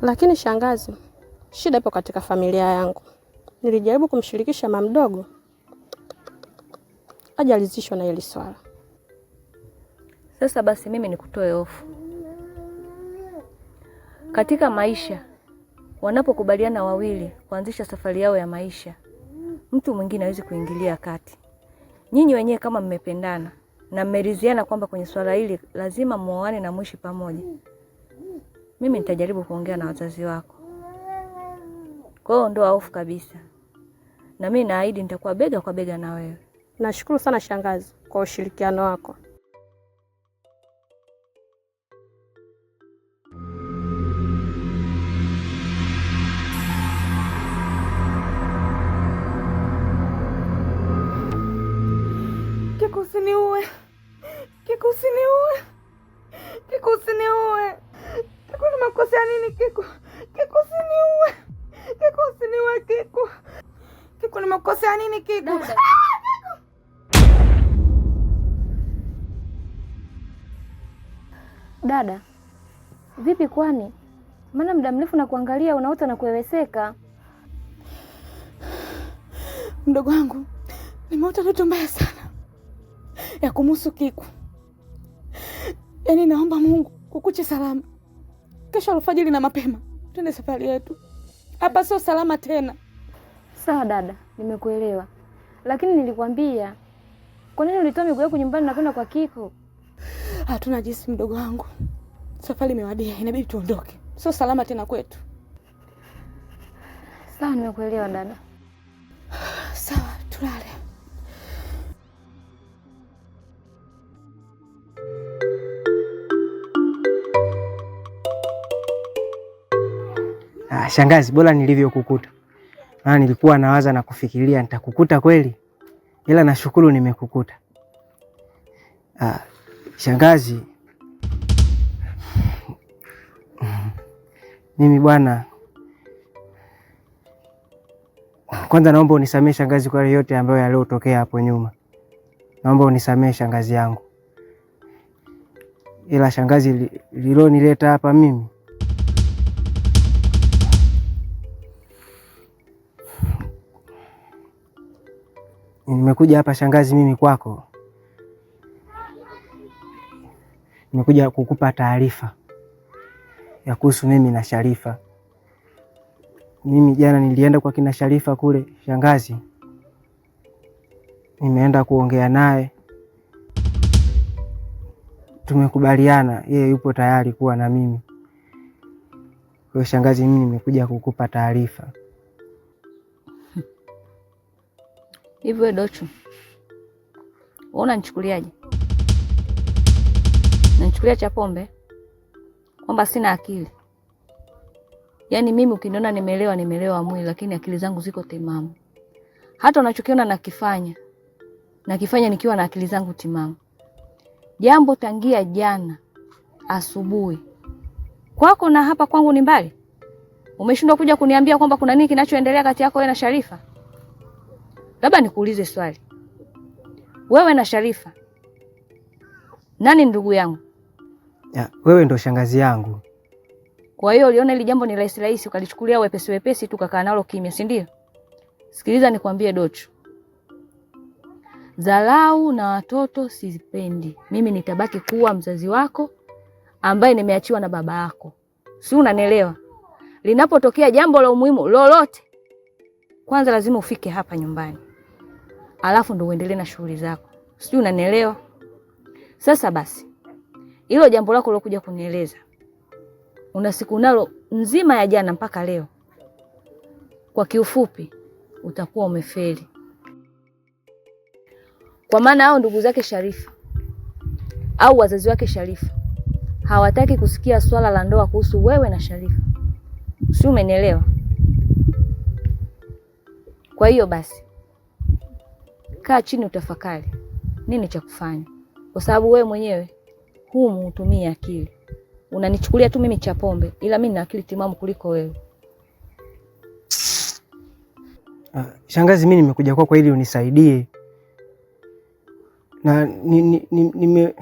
Lakini shangazi, shida ipo katika familia yangu. Nilijaribu kumshirikisha mama mdogo, hajalizishwa na hili swala. Sasa basi mimi nikutoe hofu. Katika maisha wanapokubaliana wawili kuanzisha safari yao ya maisha, mtu mwingine hawezi kuingilia kati. Nyinyi wenyewe kama mmependana na mmeridhiana kwamba kwenye swala hili lazima muoane na muishi pamoja, mimi nitajaribu kuongea na wazazi wako. Kwa hiyo ondoa hofu kabisa, na mimi naahidi nitakuwa bega kwa bega na wewe. Nashukuru sana shangazi kwa ushirikiano wako. Kiku, usiniue! Kiku, usiniue! Kiku, usiniue! Kiku, nimekosea nini Kiku? Kiku, usiniue! Kiku, usiniue Kiku! Kiku, nimekosea nini Kiku? Ah, Kiku! Dada, vipi kwani? Maana muda mrefu na kuangalia unaota na kuweweseka. Mdogo wangu, nimeota ndoto mbaya sana ya kumhusu Kiku. Yaani naomba Mungu kukuche salama. Kesho alfajiri na mapema twende safari yetu. Hapa sio salama tena. Sawa dada, nimekuelewa. Lakini nilikwambia, kwa nini ulitoa miguu yako nyumbani na kwenda kwa Kiku? Hatuna jinsi mdogo wangu, safari imewadia, inabidi tuondoke. Sio salama tena kwetu. Sawa, nimekuelewa dada. Sawa, tulale. Ah, shangazi, bora nilivyokukuta. Maana nilikuwa nawaza na kufikiria nitakukuta kweli, ila nashukuru nimekukuta. Ah, shangazi, mimi bwana, kwanza naomba unisamehe shangazi kwa yote ambayo yaliyotokea hapo nyuma. Naomba unisamehe shangazi yangu, ila shangazi, lililonileta hapa mimi nimekuja hapa shangazi, mimi kwako nimekuja kukupa taarifa ya kuhusu mimi na Sharifa. Mimi jana nilienda kwa kina Sharifa kule shangazi, nimeenda kuongea naye, tumekubaliana, yeye yupo tayari kuwa na mimi. Kwa hiyo shangazi, mimi nimekuja kukupa taarifa. Hivi wewe Dochu, wewe unanichukuliaje? Unanichukulia cha pombe kwamba sina akili? Yaani mimi ukiniona nimeelewa, nimeelewa mwili, lakini akili zangu ziko timamu. Hata unachokiona nakifanya, nakifanya nikiwa na akili zangu timamu. Jambo tangia jana asubuhi kwako na hapa kwangu ni mbali, umeshindwa kuja kuniambia kwamba kuna nini kinachoendelea kati yako wewe na Sharifa? Labda nikuulize swali, wewe na Sharifa nani ndugu yangu? Ya, wewe ndo shangazi yangu. Kwa hiyo uliona hili jambo ni rahisi rahisi, ukalichukulia wepesi wepesi tu, ukakaa nalo kimya, si ndio? Sikiliza nikwambie Dochu, dharau na watoto sizipendi. Mimi nitabaki kuwa mzazi wako ambaye nimeachiwa na baba yako, si unanielewa? Linapotokea jambo la umuhimu lolote, kwanza lazima ufike hapa nyumbani, alafu ndo uendelee na shughuli zako, sijui unanielewa? Sasa basi, hilo jambo lako ulokuja kunieleza, una siku nalo nzima ya jana mpaka leo. Kwa kiufupi, utakuwa umefeli, kwa maana hao ndugu zake Sharifa au wazazi wake Sharifa hawataki kusikia swala la ndoa kuhusu wewe na Sharifa, si umenielewa? Kwa hiyo basi, kaa chini utafakari nini cha kufanya, kwa sababu wewe mwenyewe humu hutumii akili. Unanichukulia tu mimi cha pombe, ila mimi nina akili timamu kuliko wewe. Ah, shangazi, mimi nimekuja kwako ili unisaidie na nime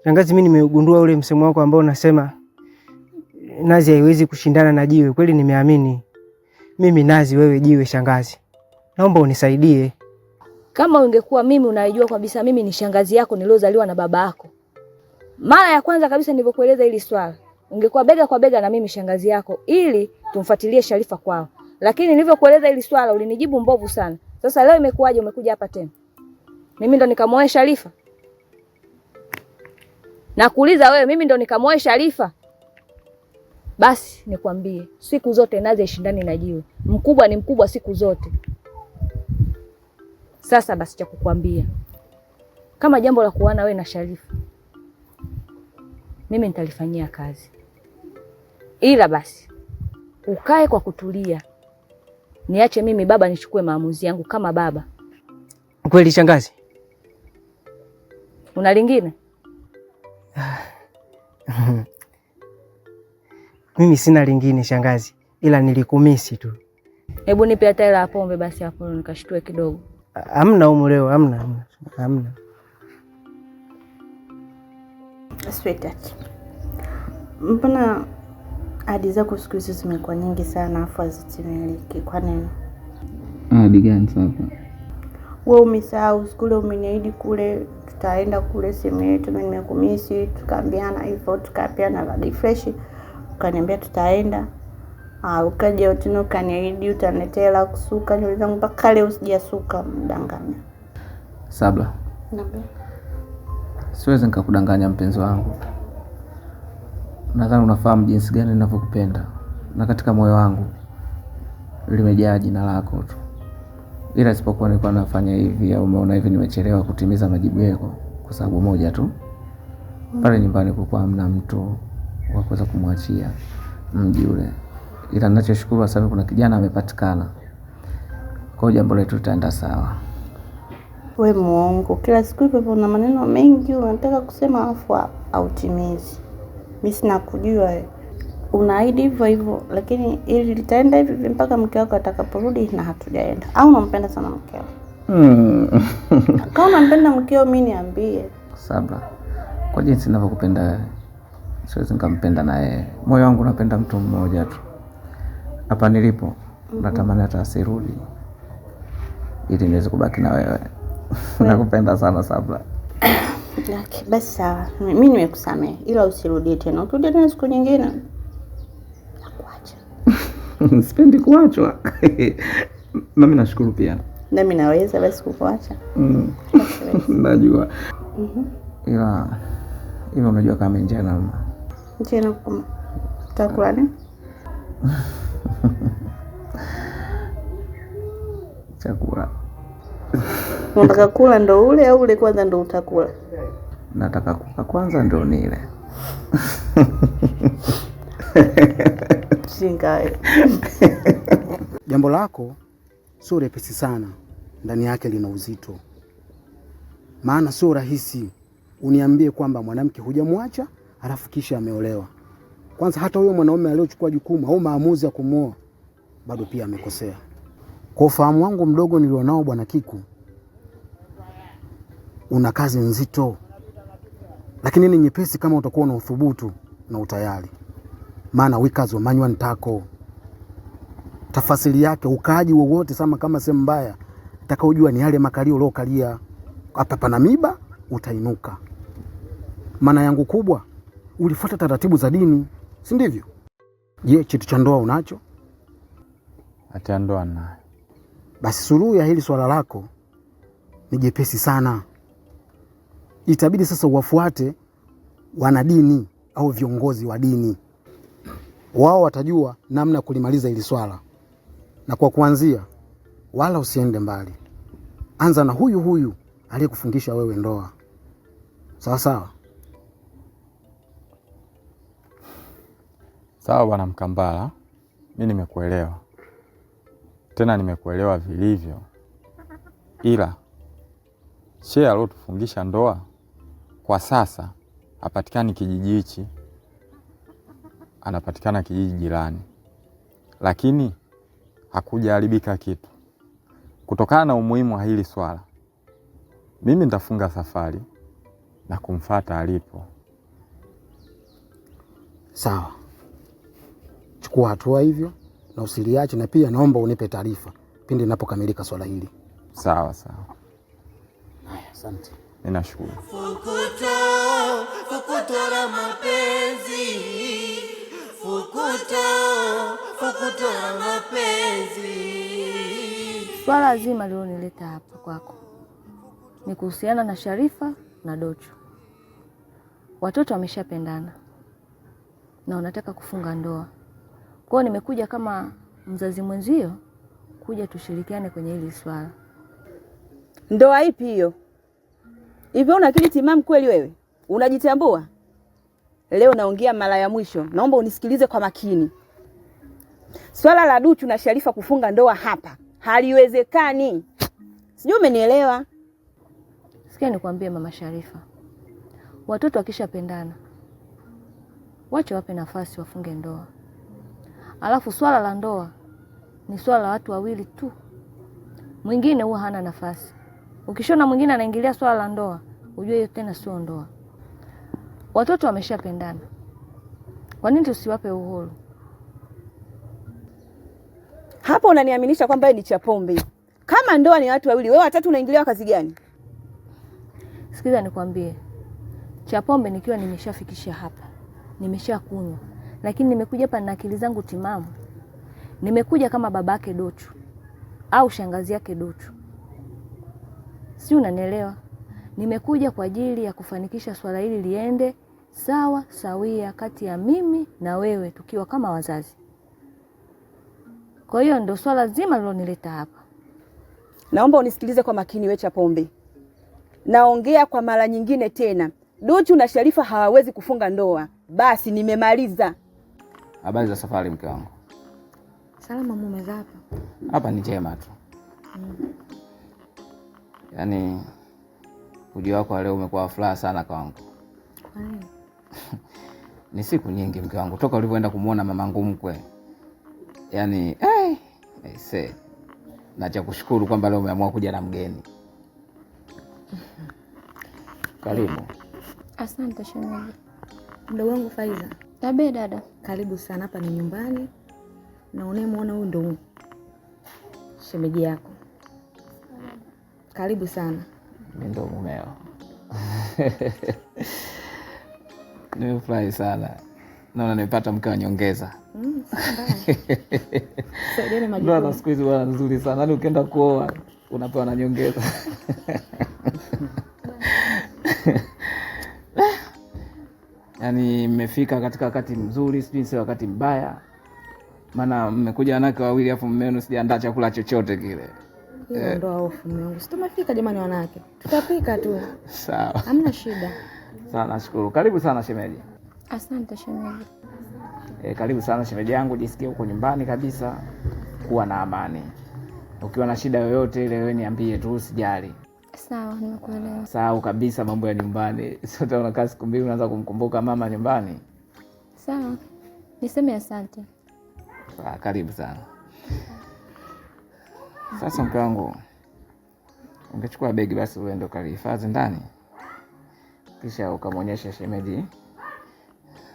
shangazi, mimi nimeugundua ule msemo wako ambao unasema nazi haiwezi kushindana na jiwe. Kweli nimeamini. Mimi nazi, wewe jiwe. Shangazi, naomba unisaidie. Kama ungekuwa mimi unajua kabisa mimi ni shangazi yako niliozaliwa na baba yako. Mara ya kwanza kabisa nilivyokueleza hili swala, ungekuwa bega kwa bega na mimi shangazi yako ili tumfuatilie Sharifa kwao. Lakini nilivyokueleza hili swala ulinijibu mbovu sana. Sasa leo imekuwaje umekuja hapa tena? Mimi ndo nikamuoe Sharifa? Nakuuliza wewe, mimi ndo nikamuoe Sharifa? Basi nikwambie, siku zote nazi haishindani na jiwe. Mkubwa ni mkubwa siku zote. Sasa basi cha kukwambia, kama jambo la kuoana wewe na Sharifa, mimi nitalifanyia kazi, ila basi ukae kwa kutulia, niache mimi baba nichukue maamuzi yangu kama baba. Kweli shangazi? Una lingine? Mimi sina lingine shangazi, ila nilikumisi tu. Hebu nipe hata hela ya pombe basi hapo nikashtue kidogo. Hamna humu leo, hamna, hamna, hamna. Sweetheart, mbona ahadi zako siku hizi zimekuwa nyingi sana afu hazitimiliki? Kwa nini? Ahadi gani sasa? Wewe umesahau siku ile umeniahidi kule tutaenda kule sehemu yetu, mimi nimekumisi, tukaambiana hivyo, tukaambiana radi fresh, ukaniambia tutaenda. Ah, ukaja tena ukaniahidi utaniletea hela kusuka nywele zangu, mpaka leo sijasuka. Mdanganya. Sabla, Niambie. siwezi nikakudanganya mpenzi wangu. Nadhani unafahamu jinsi gani ninavyokupenda, na katika moyo wangu limejaa jina lako tu, ila isipokuwa nilikuwa nafanya hivi au umeona hivi, nimechelewa kutimiza majibu yako kwa sababu moja tu, pale nyumbani kulikuwa hamna mtu wa kuweza kumwachia mji ule, ila ninachoshukuru sasa kuna kijana amepatikana, kwa hiyo jambo letu litaenda sawa. We muongo, kila siku hivyo hivyo, una maneno mengi unataka kusema afu hautimizi. Mi sina kujua wewe. Unaahidi hivyo hivyo, lakini ili litaenda hivi hivi mpaka mke wako atakaporudi na hatujaenda. Au unampenda sana mkeo? Kama unampenda mkeo, mi niambie. Sabla, kwa jinsi ninavyokupenda wewe, siwezi nikampenda na yeye. Moyo wangu unapenda mtu mmoja tu. Hapa nilipo natamani hata asirudi ili niweze kubaki na wewe. Nakupenda sana Sabla. Okay, basi sawa, mi nimekusamehe, ila usirudie tena. Ukirudia tena siku nyingine nakuacha. Sipendi kuachwa. Nami nashukuru pia. Nami naweza basi kukuacha. Najua. Ila hivyo unajua kama njaa inauma. Njaa inakuuma. Utakula nini? Chakula. Unataka kula ndo ule au ule kwanza ndo utakula? Nataka kula kwanza ndo nile. Jinga wewe. Jambo lako sio repesi sana, ndani yake lina uzito. Maana sio rahisi uniambie kwamba mwanamke hujamwacha halafu kisha ameolewa. Kwanza hata huyo mwanaume aliyochukua jukumu au maamuzi ya kumwoa bado pia amekosea. Kwa ufahamu wangu mdogo nilionao, Bwana Kiku, una kazi nzito, lakini ni nyepesi kama utakuwa na uthubutu na utayari. Maana wikazi wamanywa ntako tafasiri yake ukaaji wowote sama kama sehemu mbaya utakaojua ni yale makalio uliokalia hapa pana miba utainuka. Maana yangu kubwa, ulifuata taratibu za dini, si ndivyo? Je, cheti cha ndoa unacho? Hati ya ndoa nayo. Basi suluhu ya hili swala lako ni jepesi sana. Itabidi sasa uwafuate wanadini au viongozi wa dini, wao watajua namna ya kulimaliza hili swala. Na kwa kuanzia, wala usiende mbali, anza na huyu huyu aliyekufungisha wewe ndoa. Sawa sawa. Sawa Bwana Mkambala, mi nimekuelewa, tena nimekuelewa vilivyo, ila shehe aliotufungisha ndoa kwa sasa hapatikani kijiji hichi, anapatikana kijiji jirani, lakini hakujaharibika kitu. Kutokana na umuhimu wa hili swala, mimi nitafunga safari na kumfata alipo. Sawa, Chukua hatua hivyo na usiliache, na pia naomba unipe taarifa pindi linapokamilika swala hili. Sawa sawa. Haya, asante. Ninashukuru. Fukuto, fukuto la mapenzi. Fukuto, fukuto la mapenzi. Swala zima lililonileta hapa kwako ni kuhusiana na Sharifa na Docho. Watoto wameshapendana na wanataka kufunga ndoa. Kwa hiyo nimekuja kama mzazi mwenzio kuja tushirikiane kwenye hili swala. Ndoa ipi hiyo? Hivi una akili timamu kweli wewe? Unajitambua? Leo naongea mara ya mwisho, naomba unisikilize kwa makini. Swala la Duchu na Sharifa kufunga ndoa hapa haliwezekani. Sijui umenielewa? Sikia nikwambie mama Sharifa, watoto wakishapendana wache wape nafasi wafunge ndoa. Alafu swala la ndoa ni swala la watu wawili tu, mwingine huwa hana nafasi. Ukishona mwingine anaingilia swala la ndoa, ujue hiyo tena sio ndoa. Watoto wameshapendana, kwa nini tusiwape uhuru? Hapo unaniaminisha kwamba wewe ni Chapombe. Kama ndoa ni watu wawili, wewe watatu unaingilia kazi gani? Sikiza nikwambie, Chapombe nikiwa nimeshafikisha hapa, nimeshakunywa, lakini nimekuja hapa na akili zangu timamu. Nimekuja kama babake Dochu au shangazi yake Dochu, si unanielewa? Nimekuja kwa ajili ya kufanikisha swala hili liende sawa sawia kati ya mimi na wewe tukiwa kama wazazi. Kwa hiyo ndo swala zima lilonileta hapa. Naomba unisikilize kwa makini we Chapombe. Naongea kwa mara nyingine tena, Duchu na Sharifa hawawezi kufunga ndoa. Basi nimemaliza. Habari za safari mke wangu? Salama mume, za hapa? Hapa ni njema tu. Yaani ujio wako leo umekuwa furaha sana kwangu. Kwa nini? Ni siku nyingi mke wangu toka ulivyoenda kumuona mamangu mkwe. Yaani aisee, na cha kushukuru kwamba leo umeamua kuja na mgeni. Karibu. Asante shemeji. Mdogo wangu Faiza. Tabe dada. Karibu sana, hapa ni nyumbani na unayemuona huyu ndo shemeji yako. Karibu sana. Mimi ndo mumeo. Nimefurahi sana. Naona nimepata mke wa nyongeza. Saidiane majukumu. Ndoa siku hizi bwana nzuri sana. Yaani ukienda kuoa unapewa na nyongeza. Yaani mmefika katika wakati mzuri, sijui si wakati mbaya. Maana mmekuja wanawake wawili afu mume wenu sijaandaa chakula chochote kile. Hiyo ndoa hofu mume wangu. Si tumefika jamani wanawake. Tutapika tu. Sawa. Hamna shida. Sawa, nashukuru. Karibu sana shemeji. Asante shemeji. Karibu sana shemeji yangu, jisikie huko nyumbani kabisa, kuwa na amani. Ukiwa na shida yoyote ile wewe niambie tu, usijali. Sawa, nimekuelewa. Sahau kabisa mambo ya nyumbani. Sio unakaa siku mbili unaanza kumkumbuka mama nyumbani. Sawa. Niseme asante. Sawa, karibu sana. Sasa mke wangu, ungechukua begi basi uende ukalihifadhi ndani, kisha ukamwonyesha shemeji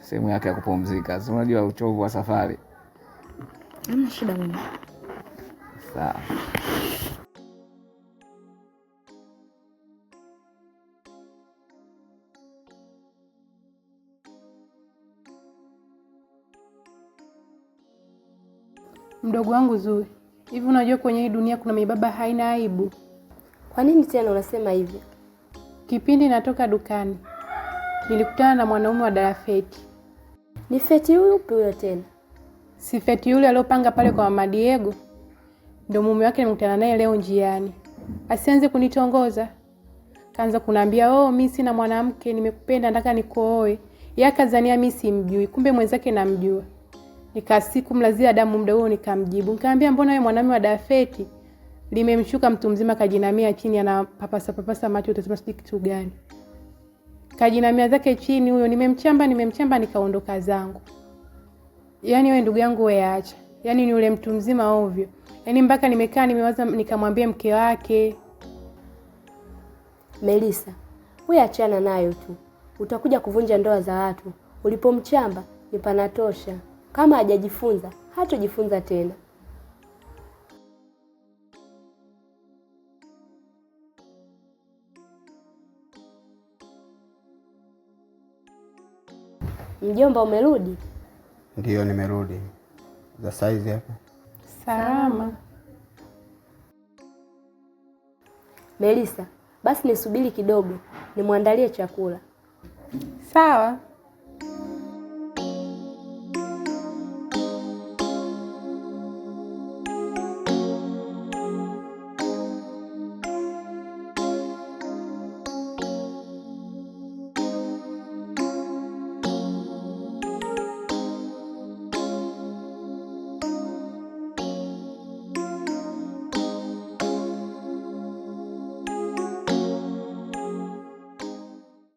sehemu yake ya kupumzika. Si unajua uchovu wa safari. Hamna shida mama. Sawa. Mdogo wangu Zuri, hivi unajua kwenye hii dunia kuna mibaba haina aibu? Kwa nini tena unasema hivyo? Kipindi natoka dukani nilikutana na mwanaume wa darafeti. Ni feti yupi huyo tena? Si feti yule aliyopanga pale kwa Mama Diego? Ndio mume wake nimekutana naye leo njiani. Asianze kunitongoza. Kaanza kuniambia, "Oh, mimi sina mwanamke, nimekupenda nataka nikuoe." Yeye akazania mimi simjui, kumbe mwenzake namjua. Nikasikumlazia damu muda huo nikamjibu. Nikamwambia, "Mbona wewe mwanaume wa dafeti?" Limemshuka mtu mzima kajinamia chini anapapasa papasa macho utasema sijui kitu gani. Kajinamia zake chini huyo, nimemchamba nikaondoka zangu. Yaani wewe ndugu yangu wewe acha. Yaani ni yule mtu mzima ovyo. Yaani mpaka nimekaa nimewaza nikamwambia mke wake. Melissa, wewe achana nayo tu. Utakuja kuvunja ndoa za watu. Ulipomchamba ni panatosha. Kama hajajifunza, hatojifunza tena. Mjomba, umerudi? Ndiyo, nimerudi. Za saizi hapa? Salama. Melisa, basi nisubiri kidogo, nimwandalie chakula. Sawa.